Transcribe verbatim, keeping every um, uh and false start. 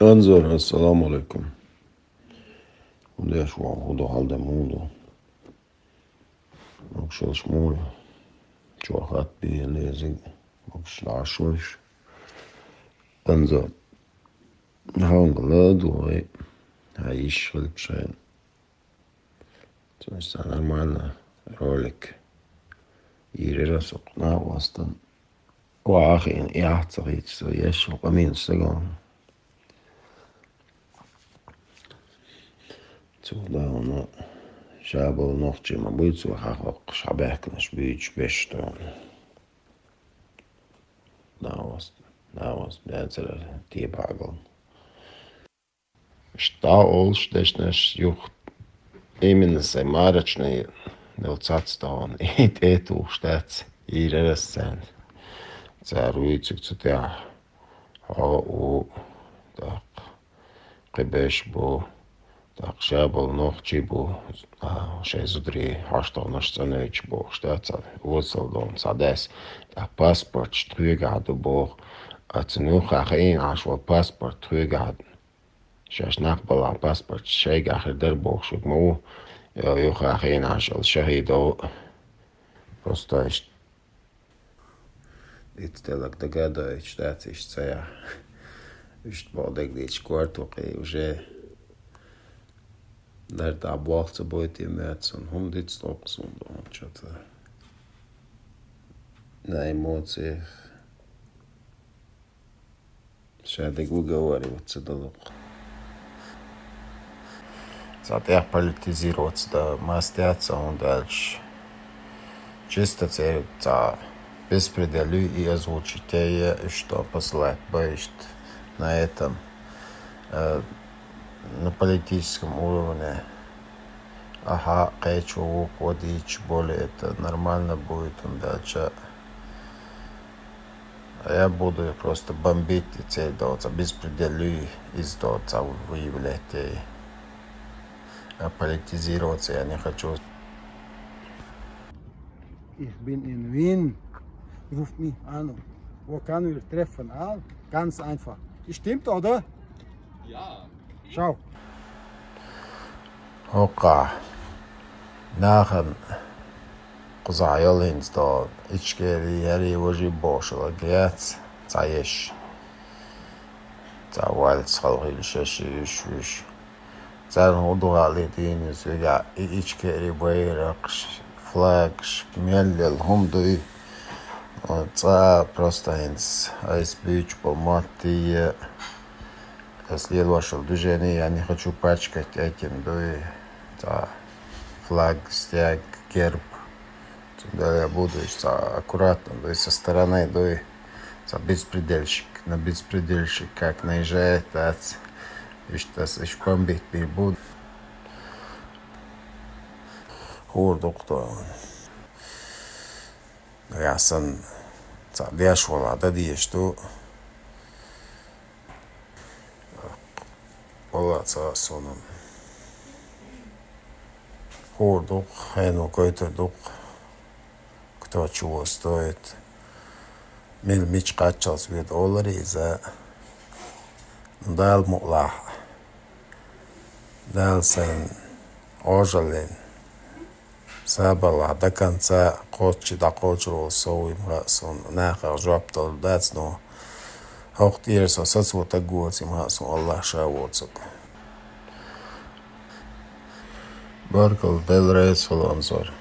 Анзор, ассаламу алейкум. ХӀун деш ву, хӀун ду, хьал де муха ду? Могушалш муха ю? Чо хатта бе лезиг, могуш лаш вайш. Анзор, хьанга ла ду вай? Хьа йиш хилча шайн. Цунца нормально ролик. Йийрира со кху накъостан. Вахийна, яхь ца хийца со, ешшал къамийла сагон. Цо давно шабал нохчий ма буй, цо хьахокхуш, хьабаьхканаш буьйцуш беш тхуна. Давас, давас, бяцара тепагал. Ишта олуш дешнаш юха именно сайн марачный нел цац тахана, и тӀе тухуш дац, йийрара ас царна. Цара вуьйцург цу тӀехь хьо а ву, тӀаккха кхиберш бу, тӀаккха шабал нохчий бу, а, шайн зударий хьоштагӀнаш цӀанвечу бохуш дац, озал долу цхьа дас. ТӀаккха паспорташ тхоьгахь ду боху, а цунна юххехь хиъна Ӏаш волу паспорт тхоьгахь. Шаьш нах балахь паспорт шайгахь хир дара бохуш верг ма ву, э, юха хиъна Ӏаш аьлла шахӀидо. Просто иштта. Ицца делаг дагадойтуш дац иштта ца яхь. Иштта боху дегдечу корту кхий уже. Дар тӀехь болх ца бойтий моьтту суна. ХӀума диц тхокху суна доху чо-то. На эмоциях. Ша дегу говори вот ца далукъ. Цхьа тӀех политизироваться да мастяца, хӀунда аьлча чисто церан цхьа беспредел юй и озвучить е, и что посылать баишт на этом, э, на политическом уровне. Аха, кхечо вукхо дийча более это нормально будет, хӀунда аьлча я буду просто бомбить и цей доца, беспредел юй из доца выявлять. А политизироваться я не хочу. Ich bin in Wien. Ruf mich an. Wo kann wir treffen? Ah, ganz einfach. Stimmt, oder? Ja. Ciao. ХӀокхахь нахана кхузахь йолу хӀинца догӀу Ичкери, хӀара важи бохуш лагац цхьа еш. Цхьа вальс халхийла шаьш уьш, уьш. Царна хӀун ду хаалий дийна иза вигахь, и Ичкери байракхаш, флагаш, мел лела хӀума дуй. Цкъа просто хӀинца айса буьйцуш болу мотт дийе. Ас лелошал движение, я не хочу пачкать этим, дуй, цхьа флаг, стяг, герб. Цундела я буду иштта цхьа аккуратно, дуй, со стороны, дуй, цхьа беспредельщик, на беспредельщик, как наезжает, дац. Иштта ас иш бомбить бийр буду. ХӀора дукха тхуна. Я сан цхьа деш вала дан дезаш ду. Вала ца а суна. ХӀора дукха, хьенан гойтур дукха. Кто чего стоит. Мила мича кхаччалц веда олар иза. Дала мукълахь. Дала сайн Ӏожаллин. Сабаллахь, до конца кхоччи дӀакхочур волу сов ву, ма хаьа суна, нахах жоп далур дац, но хӀокху тӀера со сацо таг воцу, ма хаьа суна, Аллах ша воцург. Баркалла, Дела реза хуьлда, Анзор.